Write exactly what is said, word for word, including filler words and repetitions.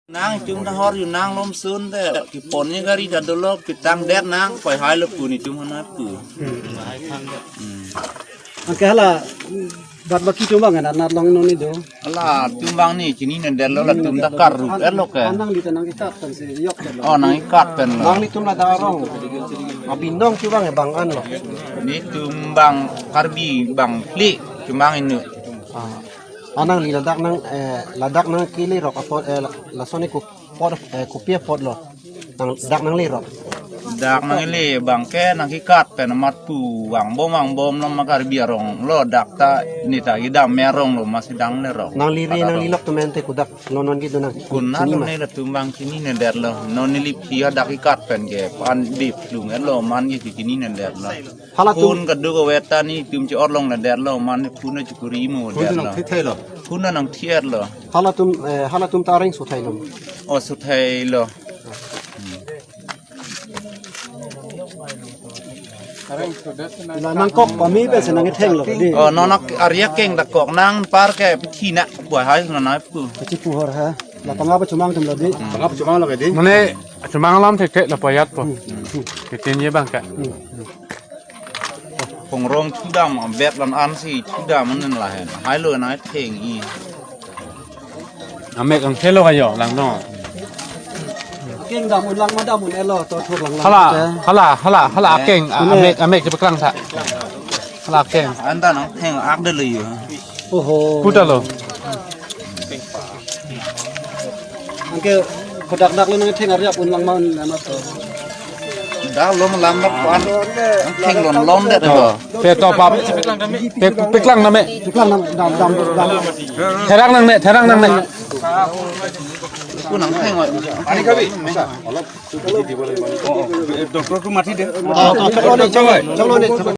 Nang itum ta hor ju nang lom sun te, kipon ni gari ta dolo, pitang det nang, koi hai lo pu netum hana pu. Hmm. Anke hala, bat baki atum abang anat long non ni do. Hala atum abang ni chinine det lo, latum ta karrup et lo ke. An nangli ta nangkekat pen si yok det lo. Oh, nangkekat pen lo. Nanglitum ladak arong abinong atum abang bang an lo. Netum abang Karbi abang phli atum abang inut. Ah. Ah, nangli ladak nang, eh, ladak nangkele rok apot, eh, la-, lason ni kopot, eh, kopi apot lo. Nang, dak nangle rok. Dak nangle abang ke nangkekat pen amat pu vangbom vangbom lo ma Karbi arong lo dak ta ne ta kedam me arong lo ma si dang le rok. Nangli re, nangli lok atum pen te kodak lo non kedo nang. Konat chinine lo ma? Ne latum abang chinine det lo. Non neli aphi hadak kekat pen ke pan dip lung et lo man ke chinine det lo. Halatum phone kaduk avet ta netum che-or longle det lo, mane phone chekuri mo phone det lo. Nang thithai lo. Phone nang thier lo. Halatum, eh, halatum ta areng suthai lo. Oh, suthai lo. La nangkok pame pen si nangketheng lo di. Oh, non arya keng ta kok nang par ke pithi na buai hai non na pu. Pithi pu hor ha. La panga pachomang atum lo di. Panga pachomang lo ke di. Mane chomang alam thekthek la payat po. Hmm. Ketin ye abang ke. Hmm. Pongrong thudam abet lan an si thudam an lahen. Hai lo nangtheng i. Amek angthelo kayo lang no. Keng dam un lang ma dam un et lo to thur lang lang. Hala, hala, hala, hala akeng, ah, amek, amek chepaklang sa. Hala akeng. An ta nangtheng ak de lo yo. Oho. Puta lo. Anke kodak dak lo nangtheng arya un lang ma un lang ma to. Dak lo ma lam dak pan. Nangtheng lon lon det lo. Pe to pap. Pe, peklang name. Peklang name, dam, dam, dam. Therang nangne, therang nangne. Ku nangtheng oi. Ani kabi. Doctor ku mati de. Oh, oh, oh, oh, oh.